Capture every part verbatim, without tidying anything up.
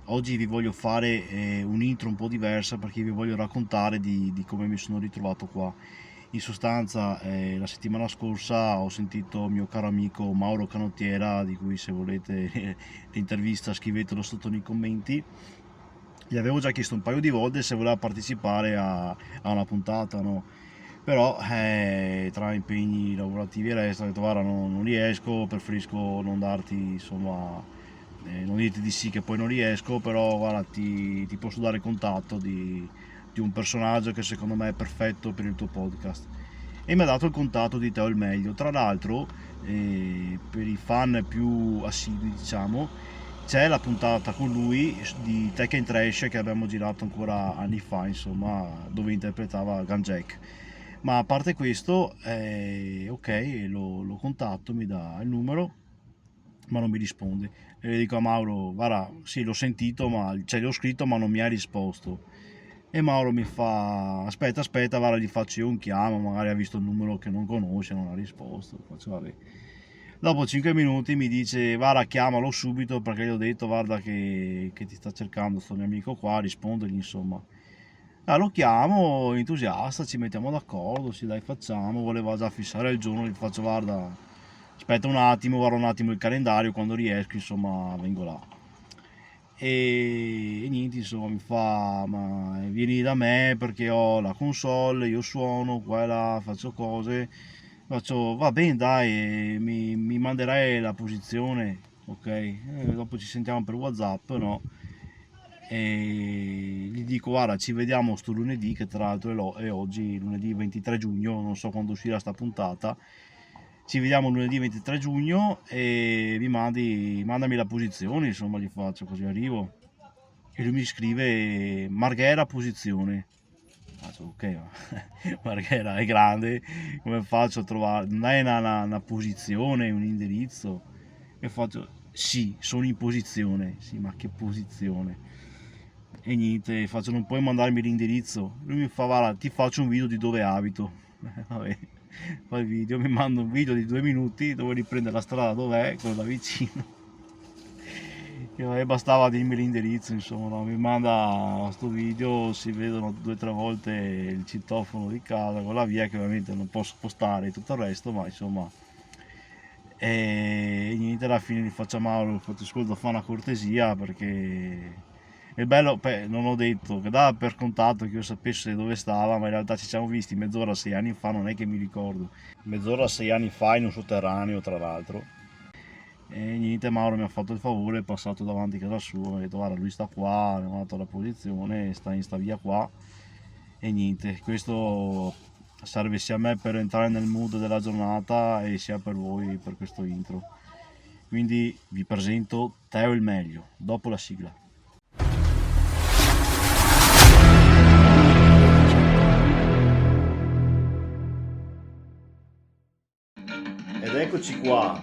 Oggi vi voglio fare, eh, un'intro un po' diversa, perché vi voglio raccontare di, di come mi sono ritrovato qua. In sostanza, eh, la settimana scorsa ho sentito mio caro amico Mauro Canottiera, di cui, se volete l'intervista, scrivetelo sotto nei commenti. Gli avevo già chiesto un paio di volte se voleva partecipare a, a una puntata, no? Però, eh, tra impegni lavorativi e resto, ho detto: "Guarda, no, non riesco, preferisco non darti, insomma, eh, non dirti di sì che poi non riesco, però guarda, ti, ti posso dare contatto di, di un personaggio che secondo me è perfetto per il tuo podcast." E mi ha dato il contatto di Teo il Meglio. Tra l'altro, eh, per i fan più assidui, diciamo, c'è la puntata con lui di Tekken Trash che abbiamo girato ancora anni fa, insomma, dove interpretava Gun Jack. Ma a parte questo, eh, ok, lo, lo contatto, mi dà il numero, ma non mi risponde. E gli dico a Mauro: "Guarda, sì, l'ho sentito, ma, cioè, l'ho scritto, ma non mi ha risposto." E Mauro mi fa: "Aspetta, aspetta, guarda, gli faccio io un chiamo, magari ha visto un numero che non conosce, non ha risposto." Faccio: "Vabbè." Dopo cinque minuti mi dice: "Guarda, chiamalo subito, perché gli ho detto, guarda, che, che ti sta cercando sto mio amico qua, rispondegli, insomma." Ah, lo chiamo, entusiasta, ci mettiamo d'accordo, sì, dai, facciamo, voleva già fissare il giorno, gli faccio: "Guarda, aspetta un attimo, guardo un attimo il calendario, quando riesco, insomma, vengo là." E, e niente, insomma, mi fa: "Ma vieni da me, perché ho la console, io suono qua e là, faccio cose." Faccio: "Va bene, dai, mi, mi manderai la posizione, ok? Eh, dopo ci sentiamo per WhatsApp, no?" E gli dico: "Guarda, ci vediamo sto lunedì", che tra l'altro è, lo- è oggi, lunedì ventitré giugno, non so quando uscirà sta puntata. "Ci vediamo lunedì ventitré giugno e mi mandi, mandami la posizione", insomma, gli faccio, così arrivo. E lui mi scrive: "Marghera, posizione". Faccio: "Ok, ma Marghera è grande, come faccio a trovare?" Non è una, una, una posizione, un indirizzo? E faccio: "Sì, sono in posizione." "Sì, ma che posizione?" E niente, faccio: "Non puoi mandarmi l'indirizzo?" Lui mi fa: "Guarda, ti faccio un video di dove abito." Vabbè, fa il video, mi manda un video di due minuti dove riprende la strada dov'è, quella vicino. E bastava dirmi l'indirizzo, insomma, no? Mi manda sto video, si vedono due o tre volte il citofono di casa, quella via che ovviamente non posso postare e tutto il resto, ma insomma. E niente, alla fine gli faccio a Mauro: "Ascolta, fa una cortesia, perché è bello, beh, non ho detto che dava per contato che io sapesse dove stava, ma in realtà ci siamo visti mezz'ora sei anni fa, non è che mi ricordo." Mezz'ora sei anni fa in un sotterraneo, tra l'altro. E niente, Mauro mi ha fatto il favore, è passato davanti a casa sua, mi ha detto: "Guarda, lui sta qua, mi ha dato la posizione, sta in sta via qua." E niente, questo serve sia a me per entrare nel mood della giornata e sia per voi per questo intro. Quindi vi presento Teo il Meglio, dopo la sigla. Ed eccoci qua.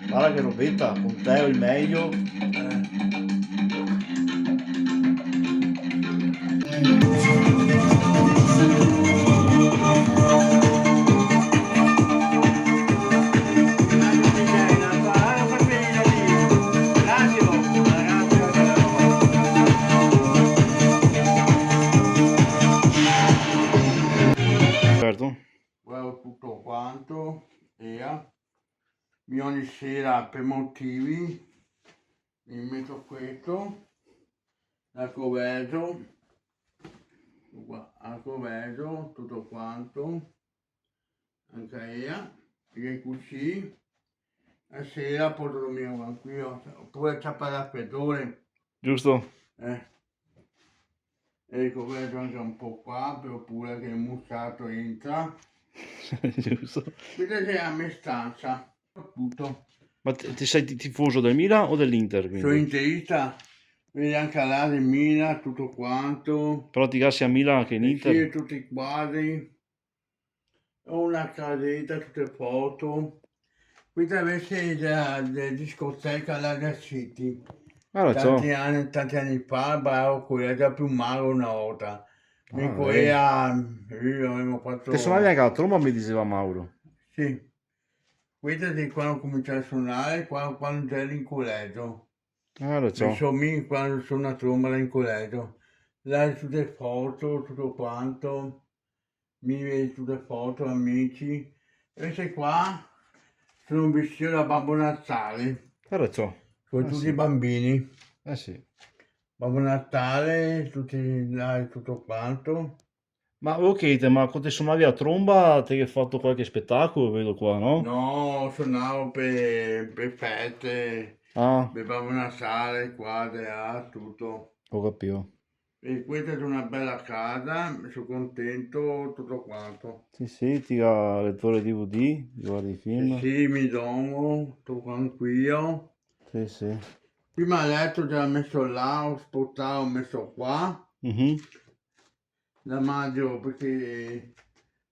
Guarda che robetta, con Teo il Meglio. Certo. Guardo tuto quanto, e mi ogni sera, per motivi, mi meto questo, la coverto, qua, la coverto, tuto quanto, anca ea, e cusì, la sera poso dormir tranquilo, opure ciapar el rafredore. Giusto? Eh. E coverto anca un po' qua, per, opure che el musato entra. Giusto. Questa xe la me stansa, tuto. Ma te, te sei ti-, tifoso del Milan o dell'Inter, quindi? So interista, vedi anca là del Milan, tuto quanto. Però ti gasi a Milan che in Inter? Sì, tuti i quadri. Ho una caseta, tute foto. Questa invese xe dela, dela discoteca là del City. Ah, lo so. Tanti ani, tanti ani fa, bravo, quela, ero più magro na volta. Ah, mi, eh, quela, io avevo quatro... Te sonavi anca la tromba, mi dixeva Mauro. Sì. Questa xe quando go comincià a sonare, qua-, quando ero in colegio. Ah, lo so. Mi so mi quando so na tromba là in colegio. Là tute foto, tuto quanto. Mi vedo tute foto, amici. E se qua so vestìo da Babbo Natale. Hai ragione. Con tuti i bambini. Eh sì. Babbo Natale, tuti là, tuto quanto. Ma ok, te, ma co te sonavi a tromba, te ghe fato qualche spetacolo, vedo qua, no? No, sonavo pe, pe feste, ah, pe Babbo Natale, qua, de là, tuto. Ho capito. E questa xe na bela casa, so contento, tuto quanto. Sì, sì, ti ga letor D V D, ti guardi i film. Sì, sì, mi dormo, sto tranquillo. Sì, sì. Prima leto gera meso là, ho spostà, ho meso qua. Mhm. Da maggio, perché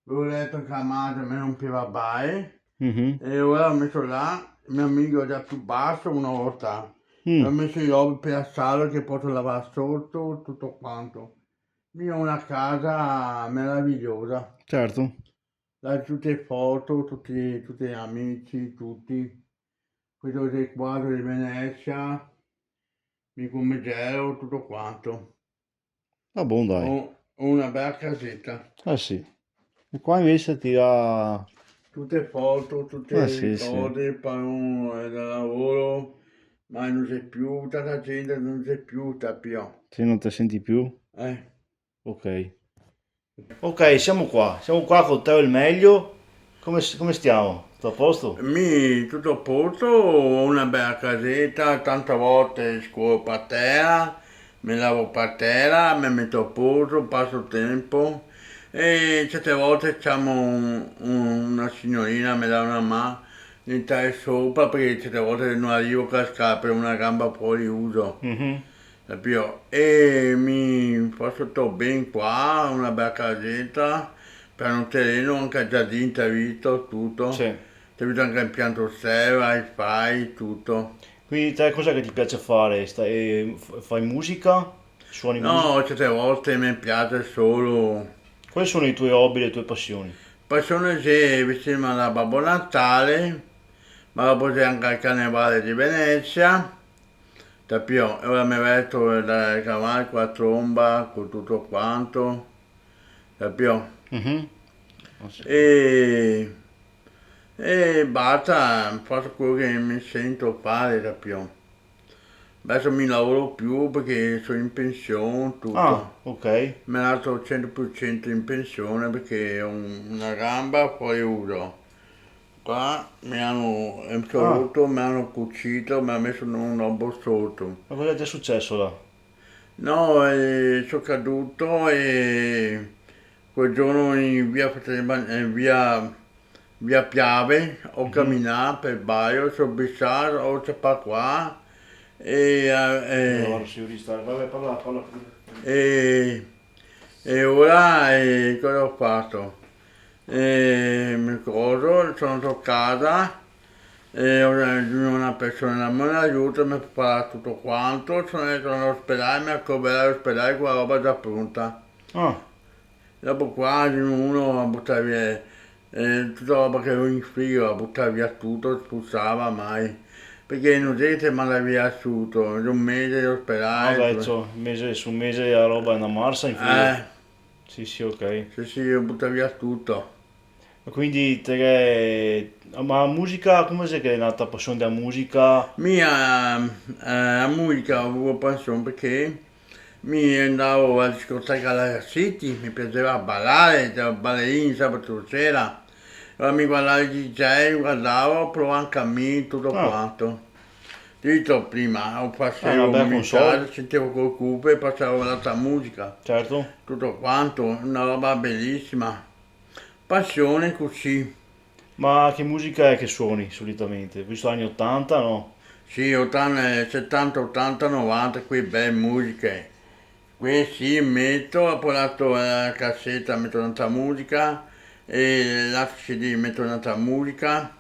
avevo letto anche a maggio, mi rompeva bae. Mhm. E ora ho messo là, il mio amico era più basso una volta. Mm. Ho messo i robi per alzarlo che posso lavare sotto, tutto quanto. Mia una casa meravigliosa. Certo. Là tutte foto, tutti, tutti amici, tutti. Questo è il quadro di Venezia, mi come gelo, tutto quanto. Ah, bon, dai. Ho, ho una bella casetta. Eh sì. E qua invece ti ga... Tutte foto, tutte, eh, sì, sì, cose, pa-, eh, da lavoro, ma non c'è più, tanta gente non c'è più, sta più. Sì, non te senti più? Eh. Ok. Ok, siamo qua, siamo qua con Teo il Meglio. Come s-, come stiamo? Tutto a posto? Mi, tutto a posto, ho una bella casetta, tante volte scuovo per terra, mi lavo per terra, mi metto a posto, passo tempo e certe volte chiamo un, un, una signorina, mi dà una mano, entrare sopra, perché certe volte non arrivo con la scarpa e una gamba fuori uso. Mhm. Capito? E mi faso sto ben qua, una bela caseta, piano tereno, anca el giardin, te ga visto, tuto. Sì. Te ga visto anca impianto serra, i fai, tuto. Quindi te cosa che ti piace fare? Sta-, eh, f-, fai musica? Suoni musica? No, certe volte me piace solo. Quali sono i tuoi hobby, le tue passioni? Passione xe vicino a Babbo Natale, ma dopo xe anca el Carnevale de Venezia, capio? E ora me vesto da caval co la tromba, co tuto quanto, capio? Mhm. Ho sentito. E, e basta, faso quelo che me sento fare, capio? Deso mi lavoro più perché so in pension, tuto. Ah, ok. Me ga dato cento per cento in pension perché ho un-, una gamba fuori uso. Qua me ga, eh, roto, me ga cusito, me ga meso un robo soto. Ma cosa ti xe suceso là? No, eh, so caduto e quel giorno in via Fratelli Ban-, eh, via, via Piave, ho caminà per sbaglio, so bisà, ho ciapà qua e, eh, eh, allora, signor Ristaro, vabbè, parla, parla pure. E, e ora, eh, cosa ho fatto? E me coso, sono andà a casa e ho raggiunto una persona, me aiuta, me fa tuto quanto, sono andato all'ospedale, me ha ricoverato all'ospedale con la roba già pronta. Ah. Dopo qua uno butta via, eh, tutta roba che avevo in frigo, la buttava via tutto, spruzzava mai. Perché non è che te manda via subito, un mese di ospedale. Vabbè, insomma, mese su mese la roba è una marsa in frigo. Eh. Sì, sì, ok. Sì, sì, io butto via tutto. E quindi te, ma la musica, come xe che xe nata la pasion dela musica? Mia, eh, la musica ho avuto pasion perché mi andavo alla discoteca alla City, mi piaceva ballare, ero ballerin sabato sera, allora mi guardavo i D J, guardavo, provavo anche a me, tutto quanto. Ti dico prima, facevo, una bella console. Sentivo col cupe e passavo l'altra musica. Certo. Tutto quanto, una roba bellissima. Passione cusì. Ma che musica è che suoni solitamente? Visto anni ottanta, no? Sì, ottanta, eh, settanta, ottanta, novanta, quei bei musiche. Quei sì, meto, dopo la to-, la caseta, meto un'altra musica, e l'altro C D, meto un'altra musica.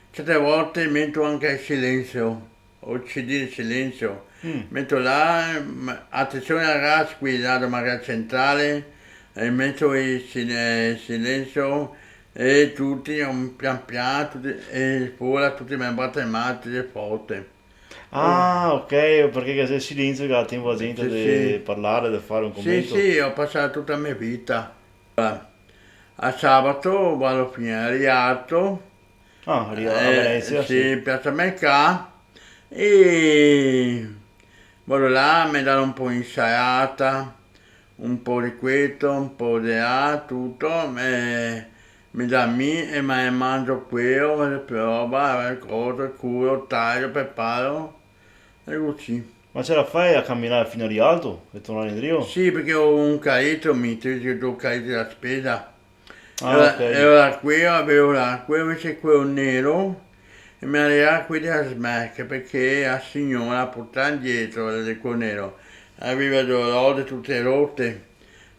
Certe volte meto anche il silenzio, o C D in silenzio. Mm. Meto là, ma, attenzione ragazzi, qui là da Maria Centrale, e meto il sil-, eh, silenzio, e tuti, mm, pian pian, tuti, e fora tuti me batte male, tuti forte. Ah, ok, parché ghe xe el silensio che ga tempo la gente de parlare, de fare un comento. Sì, sì, go pasà tuta la me vita. A sabato vado fin a Rialto. Ah, Ria-, a Venezia, sì, sì. Piazza Mercà. E vado là, me dà un po' de insalata, un po' de questo, un po' de là, tuto, e me dà a mi e ma-, mangio queo, e roba, e cosa, curo, taio, preparo, e cusì. Ma ce la fai a caminare fin a Rialto e tornare indrio? Sì, parché go un careto, mi tiro do careto da spesa. Ah, ok. E ora, e ora queo, avevo là, queo invese queo nero, e me ga regalà queo dea Smack, parché la siora la portava indrio de queo nero, aveva do rode tute rote,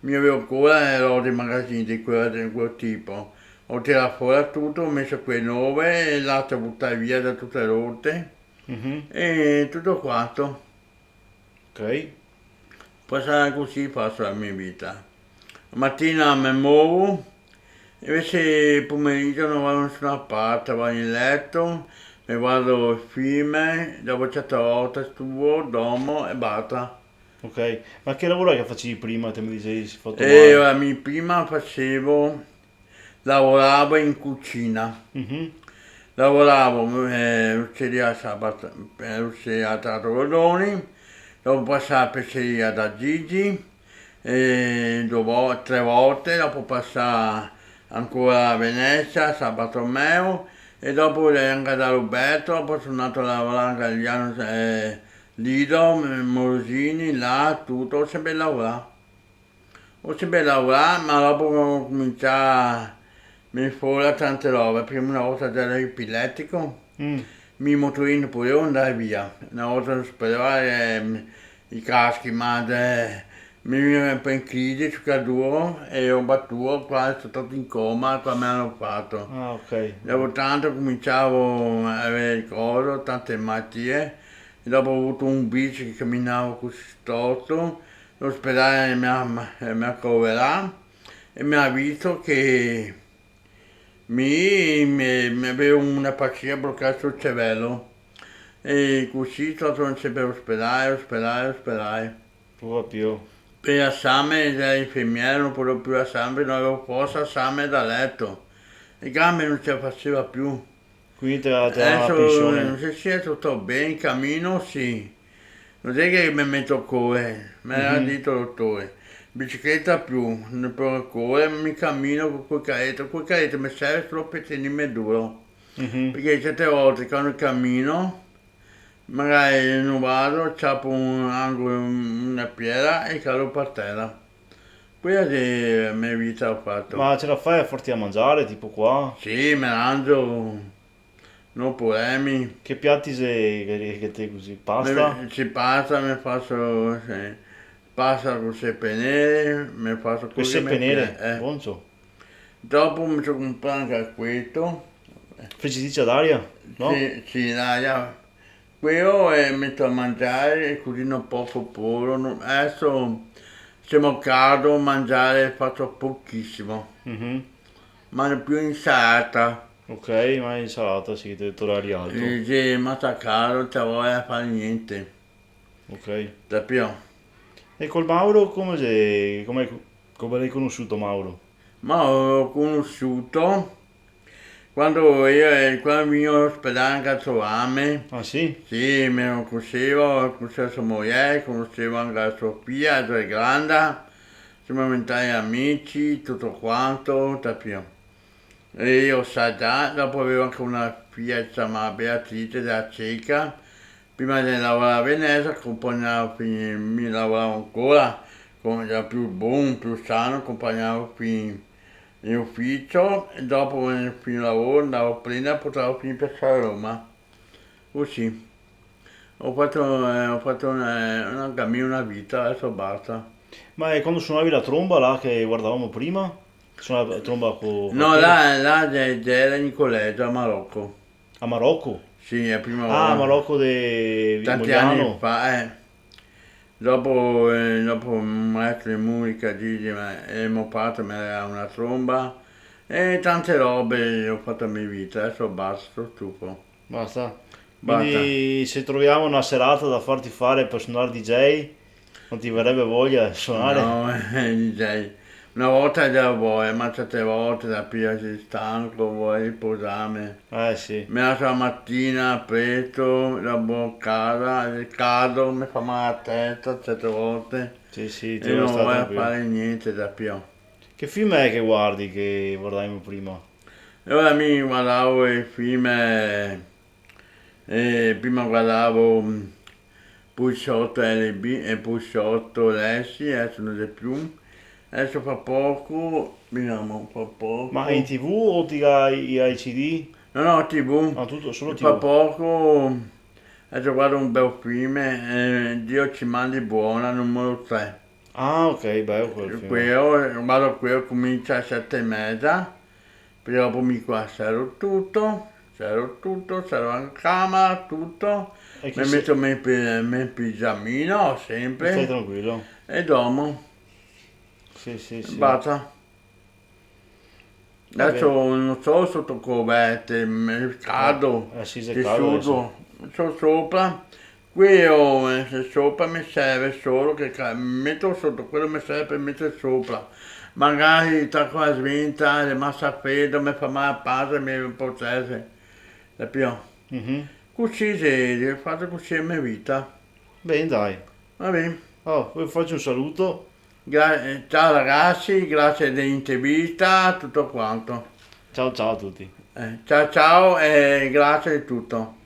mi avevo ancora le rode in magazin de queo, de queo tipo, go tirà fora tuto, go meso quee nove, e l'altre butai via da tute rote, e tuto quanto. Ok. Pasà cusì faso la me vita. Matina me movo, invese el pomerigio no vado da nesuna parte, vado in leto, me vardo el film, dopo certe volte stuvo, dormo e basta. Ok, ma che lavoro xe che fasevi prima, te me disevi, se fato male? Eh, ora, mi prima fasevo Lavoravo in cucina. Mhm. Lavoravo, eh, l'osteria Sabato, eh, l'osteria Teatro Goldoni, dopo pasà a pizzeria da Gigi, eh, do vo-, tre volte, dopo pasà ancora a Venezia, San Bartolomeo, e dopo anca da Roberto, dopo so ndà a lavorare anca a Lido, eh, Lido, Morosini, là, tuto, sempre lavorà. Go sempre lavorà, ma dopo go comincià a vegner fora tante robe, parché na volta gero epiletico, mm, mi motorino no podevo ndar via, na volta no se podeva, eh, i caschi, ma, eh, mi vegnevo un po' in crisi, so caduo e go batuo qua, so stà in coma, qua me ga fato. Ah, ok. Dopo tanto cominciavo a aver coso, tante malatie, e dopo go avuto un bicio che caminavo cusì storto, l'ospedale me ga, me ga coverà e me ga visto che mi, me, me gavevo na pacia blocà sul cervelo. E cusì so stà sempre ospedale, ospedale, ospedale. Proprio. Par lasarme, le infermiere no podeva più lasarme, no gavevo forsa lasarme da leto. Le gambe no se faseva più. Quindi te, te dava la pension? Deso, eh, se, se sto ben, camino, sì. No xe che me meto a corer, me ga dito el dotore. Bicicleta più, no podo corer, mi camino co quel careto. Quel careto me serve solo par tegnirme duro. Mhm. Parché certe volte, quando camino, magari no vado, ciapo un angolo, un, na piera e cado par tera. Quela xe la me vita, go fato. Ma ce la fai a farti da mangiare, tipo qua? Sì, me rangio, no problemi. Che piati xe che, che te cusi-, pasta? Me, sì, pasta, me faso, sì, pasta co sepe nere, me faso co quel che me piaxe. Sepe nere? Eh. Bonzo. Dopo me so comprà anca questo. Feci ti, Daria? No? Sì, sì, Daria. Queo, eh, meto a mangiare, cusino poco poro, no, deso semo caldo, mangiare faso pochisimo. Mhm. Mangio più insalata. Ok, ma insalata, sì, te, te tolè altro. Eh, sì, ma sta caldo, no te voia fare gnente. Ok. Capio? E col Mauro come xe, come, come l'hai conosciuto Mauro? Ma lo go conosciuto quando eo, eh, quando vegnea a l'ospedale anca a trovarme. Ah, sì? Sì, me lo conoseva, conoseva so mojer, conoseva anca so fia, la xe granda, semo diventai amici, tuto quanto, capio? E eo, sa, già, dopo gavevo anca na fia, se ciamava Beatrice, dea Ceca. Prima de lavorar a Venezia, conpagnavo fin, mi lavoravo ancora, co-, già più bon, più sano, conpagnavo fin in uficio, e dopo, eh, fin lavoro, ndavo a prendere, portavo fin in piazza Roma. Cusì. Go fato, eh, go fato na, na, anca mi na vita, deso basta. Ma, eh, quando suonavi la tromba là che guardavamo prima? Suonavi la tromba co-, no, co-, là, là ghe-, gera in colegio a Marocco. A Marocco? Sì, la prima volta. Ah, a Marocco de, de Mogliano. Tanti ani fa, eh. Dopo, eh, dopo un maestro de musica, Gigi, me, e me pare me dà na tromba, e tante robe, go fato la me vita, deso basta, so stufo. Basta? Quindi, se troviamo una serata da farti fare per suonare D J, non ti verrebbe voglia di suonare? No, eh, D J. Una volta già voia, ma certe volte da pì si stanco, voia riposarme. Eh, sì. Me alzo la matina presto, dopo casa, el caldo, me fa mal la testa certe volte. Sì, sì, ti... E no voia fare niente da pì. Che film è che guardi, che guardavimo prima? E ora mi guardavo i film, eh, eh, prima guardavo, mm, Pulciotto L B e Pulciotto Lexi, adesso non c'è più. Adesso fa poco, vediamo, fa poco. Ma in T V o ti hai, hai C D? No, no, T V. Ah, tutto, solo T V. Fa poco, adesso guardo un bel film, eh, Dio ci mandi buona, numero tre. Ah, ok, bello quel film. Queo, vado, queo comincia a sete e meza, poi dopo mi qua serro tuto, serro tuto, serro anca camera, tuto. E che... Me meto me pi-, me pigiamino, sempre. Stai tranquillo. E dormo. Sì, sì, sì. Basta. Va ben. Adesso no so soto coverte, me caldo, eh, sì, xe caldo, sudo, adesso. So sopra, queo, eh, se sopra me serve solo che ca-, meto soto, queo me serve per meter sopra. Magari taco la svinta, xe masa fredo, me fa mal la pansa, me protege. Capìo? Mhm. Cusì xe, fato cusì la me vita. Ben, dai. Va ben. Oh, vi fazo un saluto. Gra-, eh, ciao ragazzi, grazie dell'intervista, tutto quanto. Ciao, ciao a tutti. Eh, ciao, ciao e grazie di tutto.